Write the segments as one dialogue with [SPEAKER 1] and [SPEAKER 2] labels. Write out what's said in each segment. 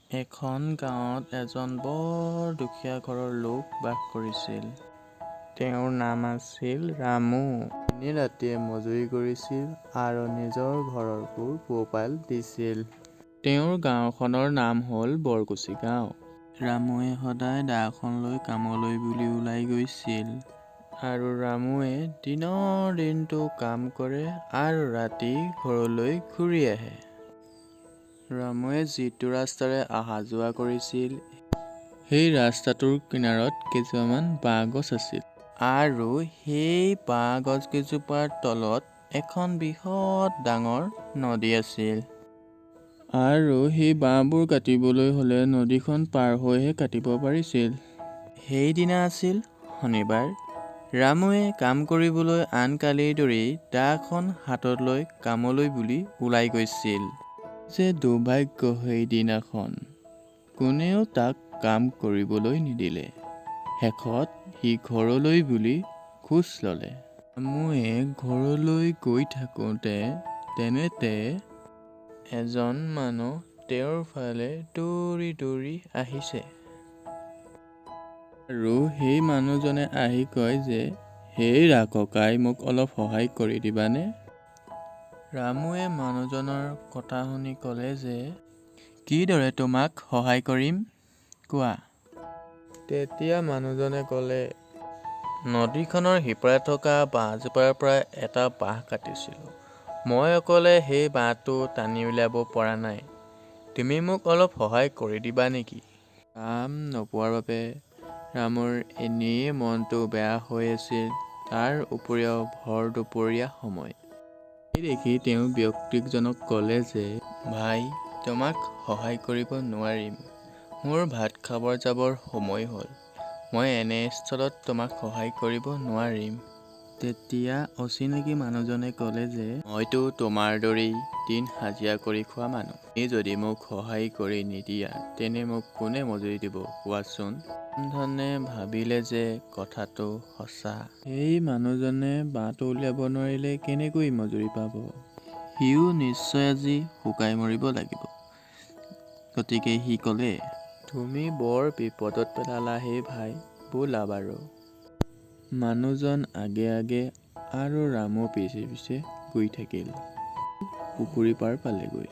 [SPEAKER 1] এখন গাঁৱত এজন বৰ দুখীয়া ঘৰৰ লোক বাস কৰিছিল। তেওঁৰ নাম আছিল ৰামু। দিনে ৰাতিয়ে মজুৰি কৰিছিল আৰু নিজৰ ঘৰৰকো পোহপাল দিছিল। তেওঁৰ গাঁওখনৰ নাম হ'ল বৰকুছি গাঁও। ৰামুৱে সদায় দাখন লৈ কামলৈ বুলি ওলাই গৈছিল। আৰু ৰামুৱে দিনৰ দিনটো কাম কৰে আৰু ৰাতি ঘৰলৈ ঘূৰি আহে। ৰামুৱে যিটো ৰাস্তাৰে অহা যোৱা কৰিছিল, সেই ৰাস্তাটোৰ কিনাৰত কেইজোপামান বাঁহ গছ আছিল। আৰু সেই বাঁহ গছ কেইজোপাৰ তলত এখন বৃহৎ ডাঙৰ নদী আছিল। আৰু সেই বাঁহবোৰ কাটিবলৈ হ'লে নদীখন পাৰ হৈহে কাটিব পাৰিছিল। সেইদিনা আছিল শনিবাৰ। ৰামুৱে কাম কৰিবলৈ আনকালিৰ দৰেই দাখন হাতত লৈ কামলৈ বুলি ওলাই গৈছিল। যে দুৰ্ভাগ্য, সেইদিনাখন কোনেও তাক কাম কৰিবলৈ নিদিলে। শেষত সি ঘৰলৈ বুলি খোজ ল'লে। ৰামুৱে ঘৰলৈ গৈ থাকোঁতে তেনেতে এজন মানুহ তেওঁৰ ফালে দৌৰি দৌৰি আহিছে। আৰু সেই মানুহজনে আহি কয় যে, হেৰা ককাই, মোক অলপ সহায় কৰি দিবানে? ৰামুৱে মানুহজনৰ কথা শুনি ক'লে যে, কিদৰে তোমাক সহায় কৰিম কোৱা? তেতিয়া মানুহজনে ক'লে, নদীখনৰ সিপাৰে থকা বাঁহজোপাৰ পৰা এটা বাঁহ কাটিছিলোঁ। মই অকলে সেই বাঁহটো টানি উলিয়াব পৰা নাই। তুমি মোক অলপ সহায় কৰি দিবা নেকি? কাম নোপোৱাৰ বাবে ৰামুৰ এনেয়ে মনটো বেয়া হৈ আছিল, তাৰ উপৰিও ভৰ দুপৰীয়া সময়। সেই দেখি তেওঁ ব্যক্তিজনক ক'লে যে, ভাই, তোমাক সহায় কৰিব নোৱাৰিম। মোৰ ভাত খাব যাবৰ সময় হ'ল। মই এনে স্থলত তোমাক সহায় কৰিব নোৱাৰিম। তেতিয়া অচিনাকি মানুহজনে ক'লে যে, মইতো তোমাৰ দৰেই দিন হাজিৰা কৰি খোৱা মানুহ। তুমি যদি মোক সহায় কৰি নিদিয়া, তেনে মোক কোনে মজুৰি দিব কোৱাচোন? ৰামধনে ভাবিলে যে কথাটো সঁচা। সেই মানুহজনে বাঁহটো উলিয়াব নোৱাৰিলে কেনেকৈ মজুৰি পাব? সিও নিশ্চয় আজি শুকাই মৰিব লাগিব। গতিকে সি ক'লে, তুমি বৰ বিপদত পেলালা হে ভাই, ব'লা বাৰু। মানুহজন আগে আগে আৰু ৰামু পিছে পিছে গৈ থাকিল। পুখুৰী পাৰ পালেগৈ।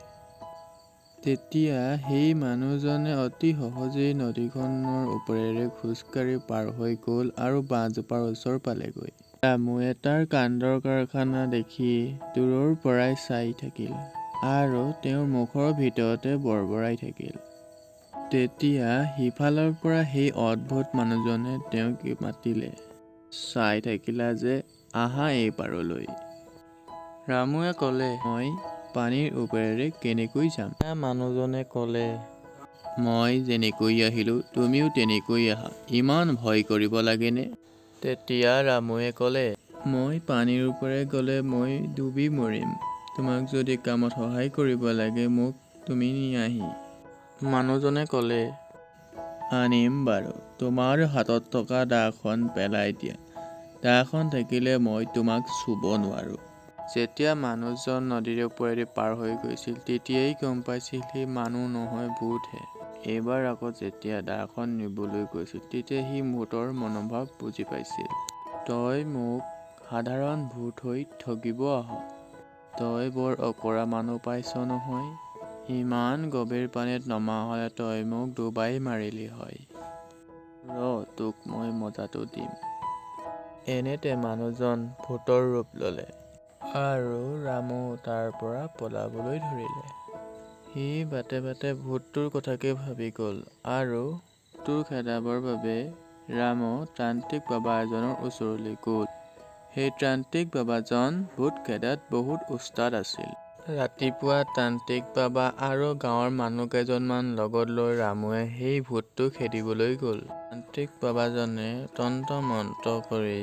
[SPEAKER 1] তেতিয়া সেই মানুহজনে অতি সহজেই নদীখনৰ ওপৰেৰে খোজকাঢ়ি পাৰ হৈ গ'ল আৰু বাঁহজোপাৰ ওচৰ পালেগৈ। ৰামুৱে তাৰ কাণ্ড কাৰখানা দেখি দূৰৰ পৰাই চাই থাকিল আৰু তেওঁৰ মুখৰ ভিতৰতে বৰবৰাই থাকিল। তেতিয়া সিফালৰ পৰা সেই অদ্ভুত মানুহজনে তেওঁক মাতিলে, চাই থাকিলা যে, আহা এই পাৰলৈ। ৰামুৱে ক'লে, মই পানীৰ ওপৰেৰে কেনেকৈ যাম? মানুহজনে ক'লে, মই যেনেকৈ আহিলোঁ তুমিও তেনেকৈ আহা, ইমান ভয় কৰিব লাগেনে? তেতিয়া ৰামুৱে ক'লে, মই পানীৰ ওপৰেৰে গ'লে মই ডুবি মৰিম। তোমাক যদি কামত সহায় কৰিব লাগে, মোক তুমি নিয়াহি। মানুহজনে ক'লে, আনিম বাৰু, তোমাৰ হাতত থকা দাখন পেলাই দিয়া। দাখন থাকিলে মই তোমাক চুব নোৱাৰোঁ। যেতিয়া মানুহজন নদীৰ ওপৰেদি পাৰ হৈ গৈছিল, তেতিয়াই গম পাইছিল সি মানুহ নহয়, ভূতহে। এইবাৰ আকৌ যেতিয়া দাখন নিবলৈ গৈছিল, তেতিয়া সি ভূতৰ মনোভাৱ বুজি পাইছিল। তই মোক সাধাৰণ ভূত হৈ ঠগিব আহ। তই বৰ অঁকৰা মানুহ পাইছ নহয়। ইমান গভীৰ পানীত নমা হ'লে তই মোক ডুবাই মাৰিলি হয়। ৰ, তোক মই মজাটো দিম। এনেতে মানুহজন ভূতৰ ৰূপ ল'লে আৰু ৰামু তাৰ পৰা পলাবলৈ ধৰিলে। সি বাটে বাটে ভূতটোৰ কথাকে ভাবি গ'ল আৰু ভূতটো খেদাবৰ বাবে ৰামু তান্ত্ৰিক বাবা এজনৰ ওচৰলৈ গ'ল। সেই তান্ত্ৰিক বাবাজন ভূত খেদাত বহুত ওস্তাদ আছিল। ৰাতিপুৱা তান্ত্ৰিক বাবা আৰু গাঁৱৰ মানুহ কেইজনমান লগত লৈ ৰামুৱে সেই ভূতটো খেদিবলৈ গ'ল। তান্ত্ৰিক বাবাজনে তন্ত্ৰ মন্ত্ৰ কৰি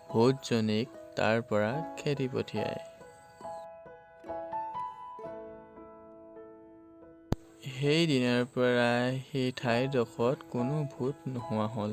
[SPEAKER 1] ভূতজনীক তাৰ পৰা খেদি পঠিয়ায়। সেই দিনাৰ পৰাই সেই ঠাইডোখৰত কোনো ভূত নোহোৱা হ'ল।